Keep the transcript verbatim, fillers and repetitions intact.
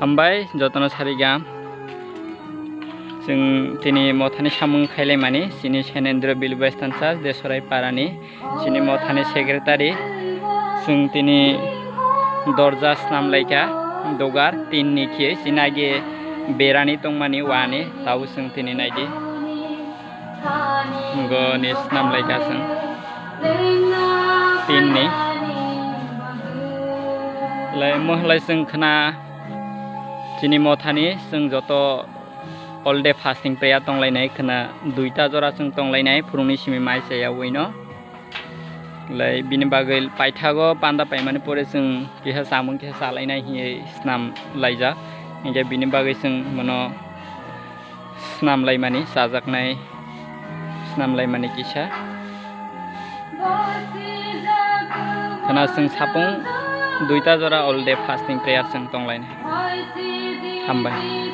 Hambai jotono sarigam. Chwng tini mothani samung khailaimani, chini Senendra Bill Western Church, Desorai Parani, chini mothani secretary. Chwng tini dorja snam laikha, dogar tin ni khe, chini age berani tongmani wani, tabo chwng tini naidi. Go ni snam laikha chwng. Tin ni. Lai mohlai chwng khna chini mothani chwng joto all day fasting prayer tonglainai khna duita jora chwng tonglainai phurungni simi mai chaya uino. Lai bini bagwi paithago panda paimani pore chwng kisa chamung kisa chalainai hinwi snam laijak. Hinkhe bini bagwi chwng mono snam laimani, chajaknai snam laimani kisa. Khna chwng sapung duita jora all day fasting prayer chwng tonglainai. Hambai.